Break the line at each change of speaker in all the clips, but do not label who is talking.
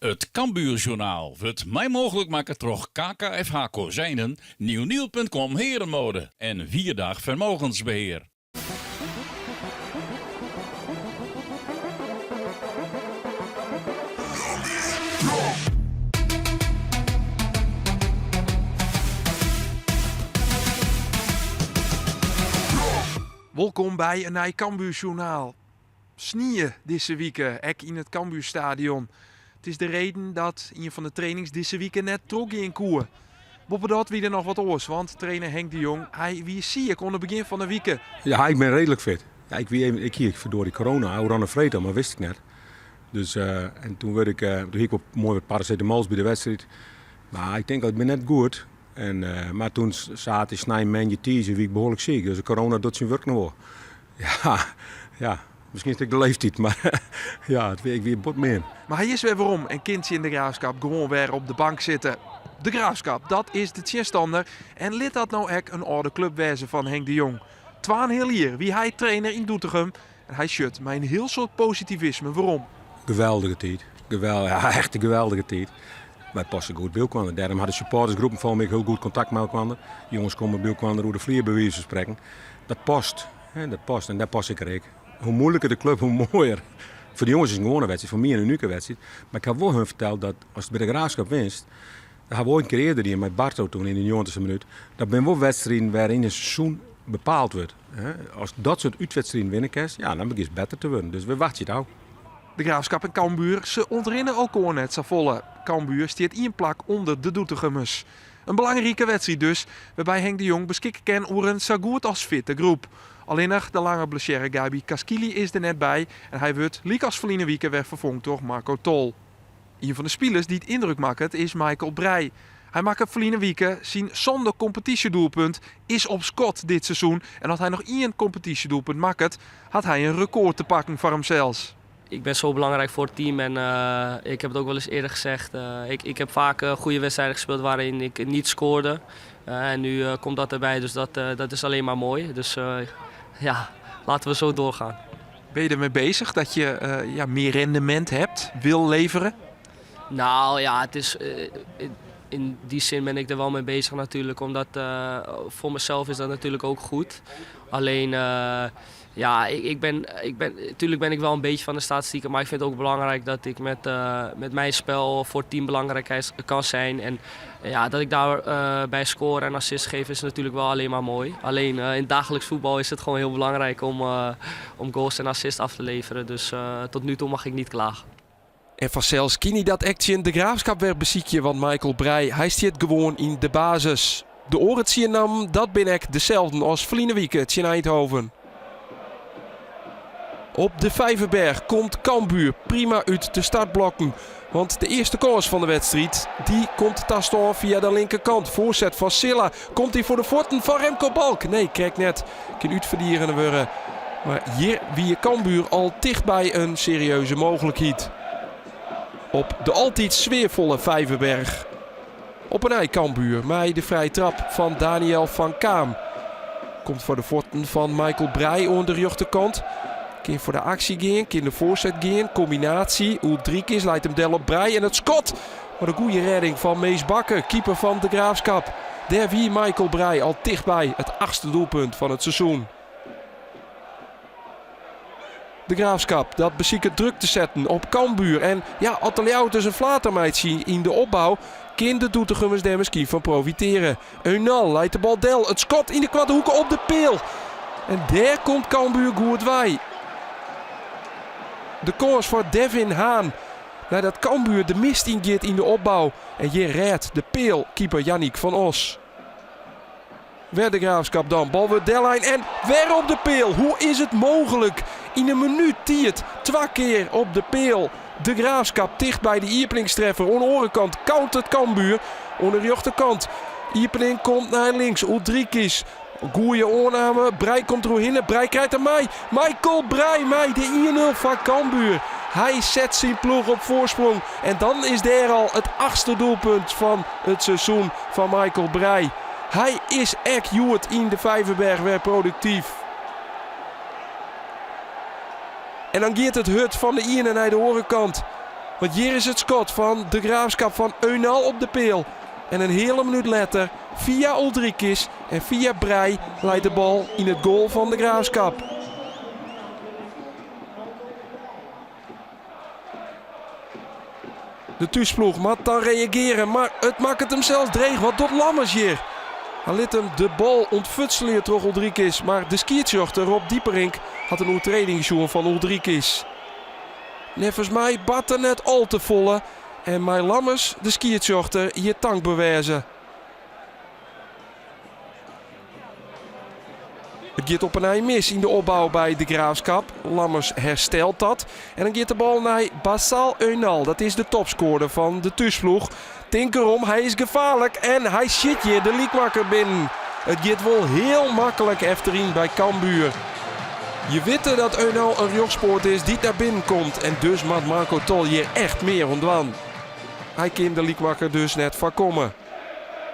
It Cambuurjournaal wurdt mei mooglik makke troch KKFH Kozijnen, Nieuwnieuw.com Herenmode en Wierdag Vermogensbeheer.
Wolkom by in nij Cambuurjournaal. Snie dizze wike, ek yn it Cambuurstadion. It is de reden dat ien fan de trainings dizze wike net trochgean koe. Boppedat wie der noch wat oars, want trainer Henk de Jong, hy wie siik oan it begjin fan de wike.
Ja, ik bin reedlik fit. Ja, ik wie even, ik hie ferdorie corona, ôfrûne freed al, mar wist ik net. Dus, en toen wurd ik, toen hie ik wol moai wat paracetamols by de wedstriid. Mar ik tink al, ik bin net goed. En, mar toen saterdei, snein, moandei, tiisdei wie ik behoarlik siik. Dus de corona docht syn wurk noch wol. Ja, ja, miskien is it ek de leeftiid, mar ja, it wie, ik wie bot min.
Mar hy is wer werom en kin tsjin De Graafschap gewoan wer op de bank sitte. De Graafschap, dat is de tsjinstanner en lit dat no ek in âlde klup wêze fan Henk de Jong. Twaenheal jier wie hy trainer yn Doetinchem en hy sjocht mei in hiel soad positivisme werom.
Geweldige tiid. Gewel, ja, echt in geweldige tiid. Wy passe goed by elkoar. Dêrom ha de supportersgroepen fan my ek hiel goed kontakt mei elkoar. Jonges komme by elkoar oer de flier by wize fan sprekken. Dat past, hè, dat past en dêr pas ik er ek. Hoe moeilijker de klup, hoe moaier. Foar de jonges is it in gewoane wedstriid, foar my in unike wedstriid. Mar ik ha wol hun ferteld dat ast by de Graafschap winst, dat ha we oait in kear earder dien mei Barto toen yn de njoggentichste minút, dat binne wol wedstriden wêryn in seizoen bepaald wurdt. Ast dat soart útwedstriden winne kinst, ja, dan begjinst better te wurden. Dus we wachtsje it ôf.
De Graafschap en Cambuur, se ûntrinne elkoar net safolle. Cambuur stiet ien plak ûnder de Doetinchemmers. In belangrike wedstriid dus, wêrby Henk de Jong beskikke kin oer in sa goed as fitte groep. Allinnich de langer blessearre Gabi Caschili is der net by en hy wurdt, lykas ferline wike, wer ferfong troch Marco Tol. Ien fan de spilers dy't yndruk makket is Michael Breij. Hy makke ferline wike syn sânde kompetysjedoelpunt, is op skot dit seizoen en as hy noch ien kompetysjedoelpunt makket, hat hy in rekôr te pakken foar himsels.
Ik ben zo belangrijk voor het team en ik heb het ook wel eens eerder gezegd. Ik, ik heb vaak goede wedstrijden gespeeld waarin ik niet scoorde. En nu komt dat erbij, dus dat, dat is alleen maar mooi. Dus ja, laten we zo doorgaan.
Ben je ermee bezig dat je ja, meer rendement hebt, wil leveren?
Nou ja, het is, in die zin ben ik er wel mee bezig natuurlijk. Omdat voor mezelf is dat natuurlijk ook goed. Alleen ja, ik, ik, ben, ik ben, natuurlijk ben ik wel een beetje van de statistieken, maar ik vind het ook belangrijk dat ik met, met mijn spel voor het team belangrijk kan zijn. En ja, dat ik daarbij bij score en assist geef is natuurlijk wel alleen maar mooi. Alleen in dagelijks voetbal is het gewoon heel belangrijk om, om goals en assists af te leveren. Dus tot nu toe mag ik niet klagen.
En fansels kin hy dat ek tsjin De Graafschap wer besykje, want Michael Breij, hy stiet gewoan yn de basis. De oare tsien nammen, dat binne ek deselden as ferline wike tsjin Eindhoven. Op de Vijverberg komt Cambuur prima út de startblokken. Want de earste kâns fan de wedstriid, dy komt ta stân fia de linkerkant. Foarset fan Sylla, komt hy foar de fuotten fan Remco Balk? Nee, krekt net. Kin útferdigene wurde. Mar hjir wie Cambuur al tichtby in serieuze mooglikheid. Op de altyd sfearfolle Vijverberg. Op 'e nij Cambuur mei de frije trap fan Daniel van Kaam. Komt foar de fuotten fan Michael Breij oan de rjochterkant. Kin foar de aksje gean, kin de foarset gean. Kombinaasje, Uldrikis leit him del op Breij en it skot! Mar de goede rêding fan Mees Bakker, keeper fan De Graafschap. Dêr wie Michael Breij al tichtby it achtste doelpunt fan it seizoen. De Graafschap dat besiket druk te setten op Cambuur. En ja, as de Ljouwerters in flater meitsje yn de opbou, kin de Doetinchemmers dêr miskien fan profiteare. Önal leit de bal del, it skot yn de koarte hoeke op de peal. En dêr komt Cambuur goed wei. De kâns foar Devin Haan. Neidat Cambuur de mist yn giet yn de opbou. En hjir rêdt de peal keeper Yannick van Os. Wer De Graafschap dan. Bal wurdt dellein en wer op de peal. Hoe is it mooglik? Yn in minút tiid twa kear op de peal. De Graafschap ticht by de iepeningstreffer. Oan de oare kant countert Cambuur oan de rjochterkant. Iepening komt nei links. Uldrikis. Goeie oanname. Breij komt deroerhinne. Breij krijt er mei. Michael Breij mei de 1-0 foar Cambuur. Hy set syn ploech op foarsprong. En dan is dêr al it achtste doelpunt fan it seizoen fan Michael Breij. Hy is ek hjoed yn de Vijverberg wer produktyf. En dan giet it hurd fan de iene nei de oare kant. Want hjir is it skot fan De Graafschap fan Önal op de peal. En in heale minút letter, fia Uldrikis en fia Breij, leit de bal yn it goal fan De Graafschap. De thúsploech moat dan reagearje, mar it makket himsels dreech. Wat docht Lammers hjir? Hy lit him de bal ûntfutselje troch Uldrikis, mar de skiedsrjochter Rob Dieperink hat in oertreding sjoen fan Uldrikis. Neffens my bart der net al te folle en mei Lammers de skiedsrjochter hjir tankber wêze. It giet op 'e nij mis yn de opbou by De Graafschap. Lammers herstelt dat en dan giet de bal nei Basal Önal. Dat is de topskoarder fan de thúsploech. Tink erom, hy is gefaarlik en hy sjit hjir de lykmakker binnen. It giet wol hiel maklik efteryn by Cambuur. Je witte dat Önal in rjochtspoat is dy't nei binnen komt en dus moat Marco Tol hjir echt mear oan dwaan. Hy kin de lykmakker dus net foarkomme.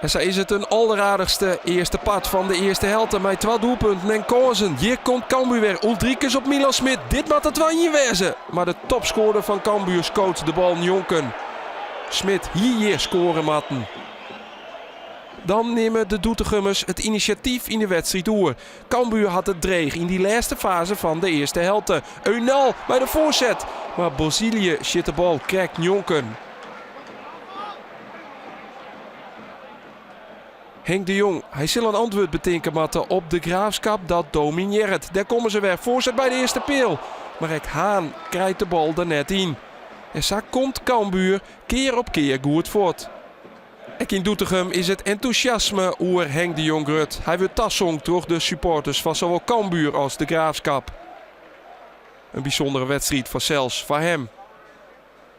En sa is it in alderaardichste earste part fan de earste helte mei twa doelpunten en kânsen. Hjir komt Cambuur wer. Uldrikis op Milan Smit. Dit moat de 2-1 wêze. Mar de topskoarder fan Cambuur skoot de bal njonken. Smit hie hjir skoare moatten. Dan nimme de Doetinchemmers it inisjatyf yn de wedstriid oer. Cambuur hat it dreech yn dy lêste faze fan de earste helte. Önal mei de foarset, mar Bozilië sjit de bal krekt njonken. Henk de Jong, hy sil in antwurd betinke moatte op De Graafschap dat dominearret. Dêr komme se wer, foarset by de earste peal. Mar ek Haan krijt de bal der net yn. En sa komt Cambuur kear op kear goed fuort. Ek yn Doetinchem is it entûsjasme oer Henk de Jong grut. Hy wurdt tasong troch de supporters fan sawol Cambuur as De Graafschap. In bysûndere wedstriid fansels foar him.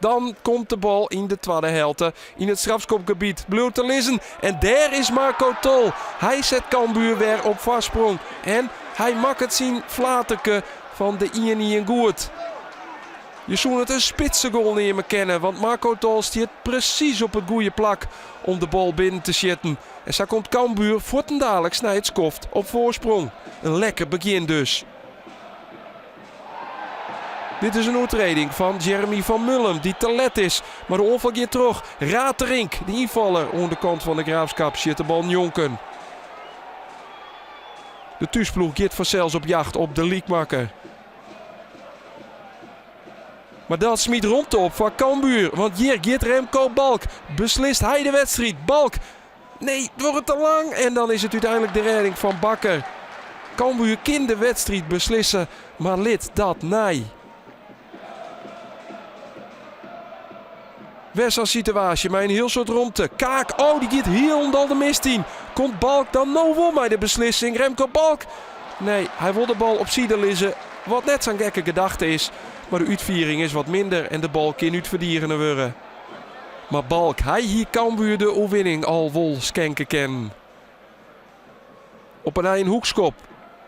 Dan komt de bal yn de twadde helte yn it strafskopgebiet bliuwt te lizzen. En dêr is Marco Tol. Hy set Cambuur wer op foarsprong. En hy makket syn flaterke fan de 1-1 goed. Je soene it in spitsegoal neame kinne, want Marco Tol stiet presys op it goede plak om de bal binnen te sjitten. En sa komt Cambuur fuortendaliks nei it skoft op foarsprong. In lekker begjin dus. Dit is in oertreding fan Jeremy van Mullum, dy't te let is. Mar de oanfal giet troch. Raterink, de ynfaller oan de kant fan De Graafschap, sjit de bal njonken. De thúsploech giet fansels op jacht op de lykmakker. Mar dat smyt romte op foar Cambuur, want hjir giet Remco Balk. Beslist hy de wedstriid? Balk Nee, it duorret te lang en dan is it úteinlik de rêding fan Bakker. Cambuur kin de wedstriid beslisse, mar lit dat nei. Wer sa'n situaasje mei in hiel soad romte. Kaak, oh, dy giet hielendal de mist yn. Komt Balk dan no wol mei de beslissing? Remco Balk? Nee, hy wol de bal op side lizze, wat net sa'n gekke gedachte is. Mar de útfiering is wat minder en de bal kin útferdigene wurde. Mar Balk, hy hie Cambuur de oerwinning al wol skenke kinnen. Op 'e nij in hoekskop.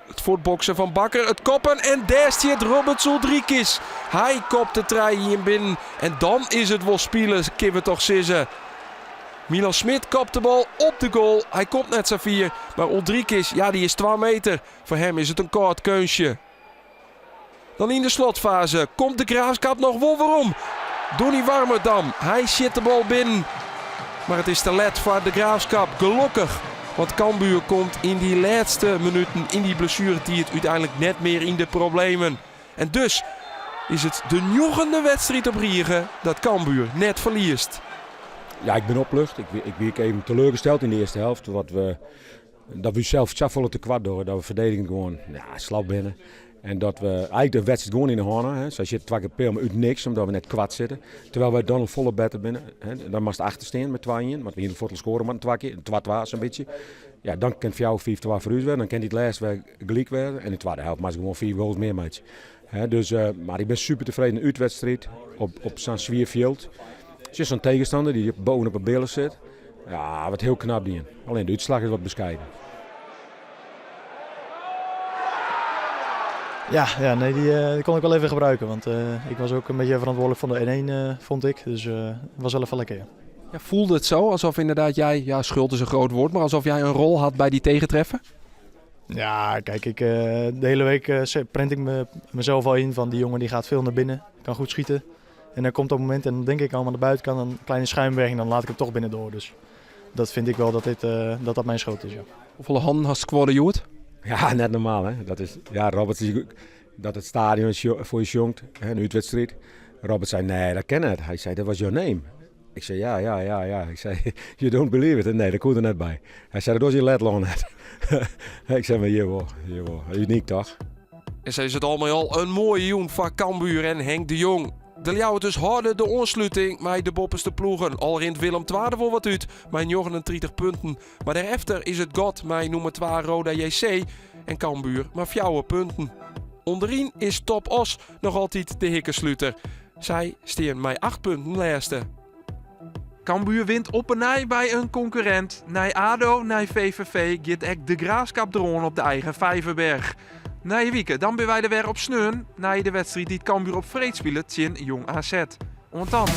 It fuortboksen fan Bakker, it koppen en dêr stiet Roberts Uldrikis. Hy kopt de 3-1 binnen en dan is it wol spile, kinne we toch sizze. Milan Smit kopt de bal op de goal. Hy komt net sa fier, mar Uldrikis, ja, dy is 2 meter. Foar him is it in kâld keunstje. Dan yn de slotfaze komt De Graafschap noch wol werom. Donny Warmerdam, hy sjit de bal binnen. Mar it is te let foar De Graafschap. Gelokkich, want Cambuur komt yn dy lêste minuten yn dy blessueretiid úteinlik net mear yn de problemen. En dus is it de njoggende wedstriid op rige dat Cambuur net ferliest.
Ja, ik bin oplucht. Ik, ik wie even teleurgesteld yn de earste helft. Wat we Dat we sels safolle tekoart dogge, dat we ferdedigend gewoan ja, slap binne. En dat we eigentlik de wedstriid gewoan yn de hân ha. Sy sjitte twa kear peal, mar út niks, omdat we net koart sitte. Terwijl wy dan al folle better binne. Hè. Dan moatst achter stean met 2-1, want we hiene fuort al skoare moatten twa kear, 2-2 sa'n bytsje. Ja, dan kin 4-5-2 foar ús wurde, dan kin dy it lêst wer gelyk wêze. En yn de twadde helft moatst gewoan 5 goals mear meitsje. Hè, dus, uh, mar ik bin super tefreden útwedstriid op, op sa'n swier fjild. Tsjin sa'n tegenstander dy't bovenop de billen sit. Ja, wat hiel knap dien. Allinnich de útslach is wat beskeiden.
Ja, ja nee, die, uh, die kon ik wel even gebruiken. Want uh, ik was ook een beetje verantwoordelijk voor de 1-1, uh, vond ik. Dus het was wel even lekker, ja.
Ja, voelde het zo alsof inderdaad jij, ja, schuld is een groot woord, maar alsof jij een rol had bij die tegentreffer?
Ja, kijk, ik, de hele week prent ik me, mezelf al in van die jongen die gaat veel naar binnen, kan goed schieten. En dan komt dat moment en dan denk ik al aan de buitenkant een kleine schuimberging, dan laat ik hem toch binnendoor. Dus dat vind ik wel dat dit, dat, dat mijn schot is. Ja.
Hoefolle hannen hast skoarre hjoed?
Ja, net normaal hè. Dat is, ja, Robert is, dat het stadion foar je sjongt, hè, in útwedstriid. Robert sei, nee, dat kin net. Hy sei, that was your name. Ik sei, ja, ja, ja, ja. Ik sei, you don't believe it. Nee, dat koe der net by. Hy sei, dat docht yn Letlân net. Ik sei, mar hjir wol, hjir wol. Unyk toch?
En sa is it al mei al in moaie jûn foar Cambuur en Henk de Jong. De Ljouwerters hâlde de oansluting mei de boppeste ploegen. Al rint Willem II der wol wat út mei 39 punten. Mar dêrefter is it gat mei nûmer twa Roda JC en Cambuur mar fjouwer punten. Underyn is Top Oss noch altyd de hikkesluter. Sy stean mei acht punten lêste. Cambuur wint op 'e nij by in konkurrint. Nei ADO, nei VVV giet ek De Graafschap deroan op de eigen Vijverberg. Nije wike, dan binne wy der wer op sneon, nei de wedstriid dy't Cambuur op freed spilet tsjin Jong AZ. Oant dan!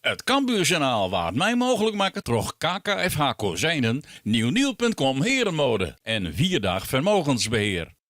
It Cambuurjournaal waard mei mooglik makke troch KKFH Kozijnen, Nieuwnieuw.com Herenmode en Vierdag Vermogensbeheer.